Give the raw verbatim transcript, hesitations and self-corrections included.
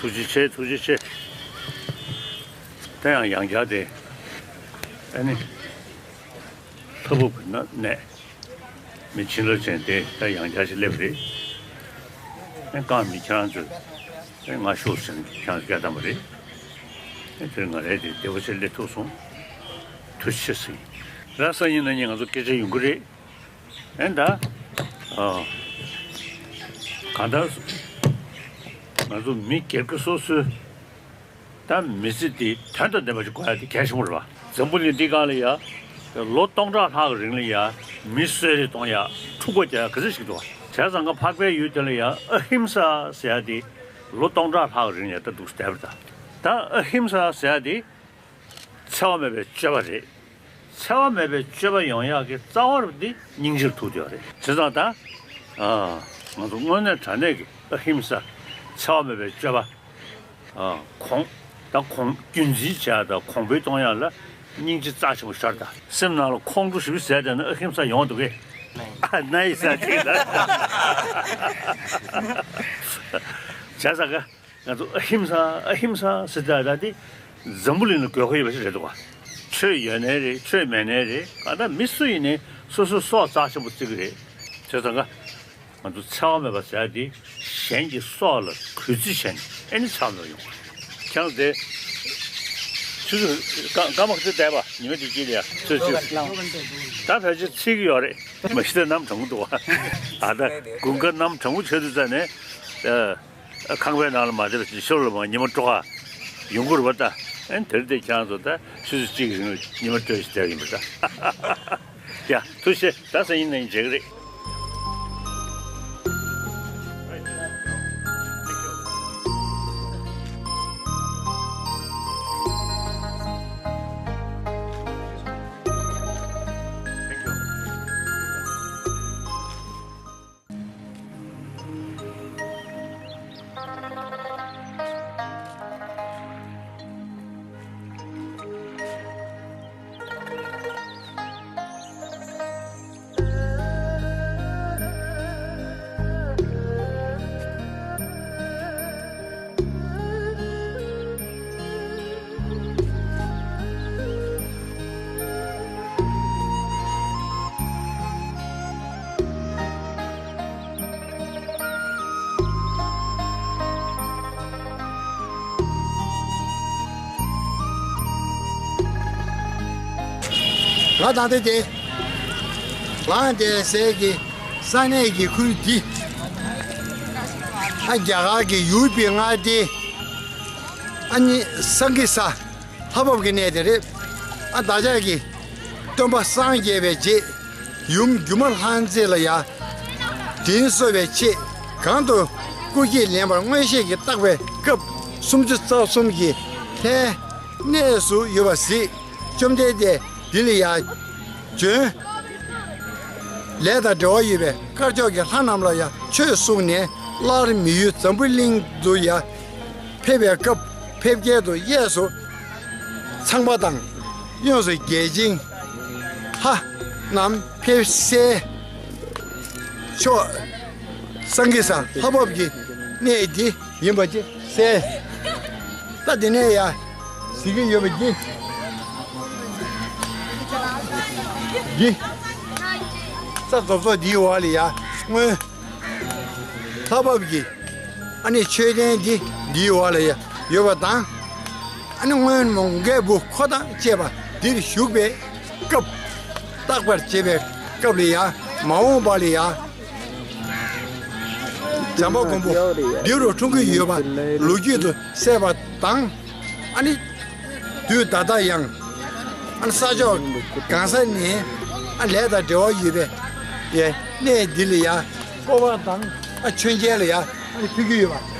ཐུགས་རྗེ་ཆེ། ཐུགས་རྗེ་ཆེ། ད་ཡང་ཡང་བསྐྱར་དེ། ཨ་ནི། ལྷ་བབས་ཀྱི་ན་གནས། མི་བྱིན་རླབས་ཅན་དེ་ད་ཡང་བསྐྱར་ཞིག་སླེབས་རེད། ཨེ་རྐང་མི་ཁྱེད་རང་ཚོས། ཨེ་ང་ཤོག་ཟེར་ནས་ཁྱེད་རང་ཚོ་བསྐྱལ་བཏང་པ་རེད། ཨེ་དེར་ང་རས་དེ་བདེ་པོ་ཆེ་སླེབས་ཐུབ་སོང་། ཐུགས་རྗེ་ཆེ་ཟེར། ར་སང་ཉིན་གནངས་ཉིན་ང་ཚོ་སྐད་ཆ་ཡོང་གི་རེད། ཨེ་ད། ཨ། གང་ལྟར། ང་ཚོ་མི་སྒེར་གྱི་སོ་སོའི། ད་མི་ཚེ་འདི་དོན་དང་ལྡན་པ་ཞིག་དགོས་ཡ་དེ་གལ་ཆེན་པོ་རེད་པ། འཛམ་བུ་གླིང་འདི་སྒང་ལ་ཡ། ལོ་སྟོང་ཕྲག་ལྷག་གི་རིང་ལ་ཡ། མི་གསོད་རེས་གཏོང་ཡ། འཁྲུག་པ་རྒྱག་ཡ་ག་ཚོད་ཞིག་འདུག་པ། བྱས་ཙང་ཀ་འཕགས་པའི་ཡུལ་དེ་ལ་ཡ་ཨ་ཧིམ་ས་ཟེར་ཡ་དེ། ལོ་སྟོང་ཕྲག་ལྷག་གི་རིང་ལ་ཡ་ད་འདུག་བསྡད་པ་རེད་ད། ད་ཨ་ཧིམ་ས་ཟེར་ཡ་དེ། འཚེ་བ་མེད་པའི་སྤྱོད་པ་རེད། འཚེ་བ་མེད་པའི་སྤྱོད་པ་ཡོང་ཡག་གི་རྩ་བ་རུ་འདི་སྙིང་རྗེར་ཐུག་བསྡད་ཡོད་རེད། བྱས་ཙང་ད། ཨ། ང་ཚོ་དངོས་གནས་དྲང་གནས་ཀྱི་ཨ་ཧིམ་ས། འཚེ་བ་མེད་པའི་སྤྱོད་པ། ཨ། གོང་། ད་གོང་རྒྱུན་འཛིན་བྱེད་ཡག་དང་གོང་འཕེལ་གཏོང་ཡག་ལ་སྙིང་རྗེ་རྩ་ཆེན་པོ་ཤར་ད། སེམས་ནང་ལ་ཁོང་ཁྲོ་ཞེ་པོ་ཟ་བསྡད་ན་ཨ་ཧིམ་ས་ཡོང་འདུག་གས། ཨ་ནི་ས་ཅིག་ལ། བྱས་ཙང་ཀ། ང་ཚོ་ཨ་ཧིམ་ས། ཨ་ཧིམ་ས་ཟེར་ད་ད་དེ་འཛམ་བུ་གླིང་ལ་དགོས་མཁོ་ཡོད་པ་ཞིག་རེད་འདུག་པ། ཆོས་ཡོད་ནའི་རེད། ཆོས་མེད་ནའི་རེད། གང་ལྟར་མི་སུ་ཡིན་ནའི་སོ་སོའི་སྲོག་རྩ་ཆེན་པོ་བརྩི་གི་རེད། བྱས་ཙང་ཀ། ང་ཚོ་འཚེ་བ་མེད་པ་ཟེར་ཡ་དེ་གཞན་གྱི་སྲོག་ལ་གུས་བརྩི་བྱས་ནས་ཨེ་ནི་འཚེ་བ་མེད་པ་ཡོང་བ་རེད། ཁྱེད་རང་དེ། ཆུ་ཚོད་སྐར་མ་ཁ་ཤས་བསྡད་པ། ཉི་མ་དེ་དཀྱིལ་ལ་ཡ་ཚོད་ཅིག་ད་ཕལ་ཆེར་ཚིག་གི་ཡོད་རེད། མ་གཞི་ད་གནམ་གྲང་པོ་འདུག་པ། ཨ་ད་དགུན་ཁ་གནམ་གྲང་པོ་ཆགས་དུས་ཙ་ནས། ཨ། ཁང་པའི་ནང་ལ་མ་བསྡད་པ་ཞིག་ཤོར་ལ་མ་ཉི་མ་དཀྲོག་ག་ཡོང་གི་རེད་པ་ད། ཨན་དེར་བསྡད་ཁྱེད་རང་ཚོ་ད་ཆུ་ཚོད་གཅིག་གི་རིང་ལ་ཉི་མ་དཀྲོག་ཞིག་བསྡད་ཡིན་པ་ད། ཡ་ཐུགས་རྗེ་ཆེ། ད་སང་ཉིན་གནངས་ཉིན་མཇལ་གི་རེད། ང་དང་དེ་དེ། ལང་དེ་ཟེར་གི་ས་གནས་ཀྱི་ཁུལ་འདི། ཨ་རྒྱ་གར་གྱི་ཡུ་པི་མངའ་སྡེ། ཨ་ནི་སང་གི་ས། ལྷ་བབས་ཀྱི་གནས་དེ་རེད། ཨ་བདག་ཅག་གི་སྟོན་པ་སངས་རྒྱས་པའི་རྗེ་ཡུམ་སྒྱུ་མ་ལྷ་མཛེས་ལ་ཡ། དྲིན་གཟོ་བའི་ཆེད་གང་དུ་སྐུ་སྐྱེས་ལེན་པར་མངོན་ཤེས་ཀྱིས་བརྟག་པའི་སྐབས་སུམ་ཅུ་རྩ་གསུམ་གྱི་ལྷའི་གནས་སུ་ཡོད་པ་གཟིགས། བཅོམ་ལྡན་འདས་འདི་ལ་ཡ་བྱོན། ལས་དང་འབྲེལ་བ་ཡོད་པའི་དཀར་ཕྱོགས་ཀྱི་ལྷ་རྣམས་ལ་ཡང་ཆོས་གསུངས་ནས། སླར་མི་ཡུལ་འཛམ་བུ་གླིང་དུ་ཡང་ཕེབས་པའི་སྐབས་ཕེབས་སྐྱེལ་དུ་གཡས་སུ་ཚངས་པ་དང་། གཡོན་སུ་རྒྱལ་ཆེན་ལྷ་རྣམས་ཕེབས་སའི་ཕྱོགས་སང་གི་ས་ལྷ་བབས་ཀྱི་གནས་འདི་ཡིན་པ་ཅིག་གསལ། ད་དེ་ནས་ཡ་གཟིགས་ཀྱི་ཡོད་པ་འདི། འདི། ས་རྫོགས་རྫོགས་འདིའི་འོག་ལ་ཡ་སྔོན་ལྷ་བབས་ཀྱི་ཨ་ནི་མཆོད་རྟེན་འདི་འདིའི་འོག་ལ་ཡ་ཡོད་པ་དང་། ཨ་ནི་སྔོན་མོ་མགོན་པོ་འཁོར་དང་བཅས་པ་འདིར་བཞུགས་པའི་སྐབས་བརྟག་པར་བྱེད་པའི་སྐབས་ལ་ཡ་མ་འོངས་པ་ལ་ཡ། བྱམས་པ་མགོན་པོ་འདི་རུ་འཁྲུངས་ཀྱི་ཡོད་པ་ལོ་རྒྱུས་སུ་གསལ་བ་དང་། ཨ་ནི་དུས་ད་ལྟ་ཡང་ཨ་ནི་ས་ཕྱོགས་གང་ས་ནས་ ལས་དང་འབྲེལ་བ་ཡོད་པའི་ཡ་གནས་འདི་ལ་ཡ་སྐོར་བ་དང་ཨ་མཆོད་མཇལ་ལ་ཡ་ཨ་ནི་ཕེབས་ཀྱི་ཡོད་པ།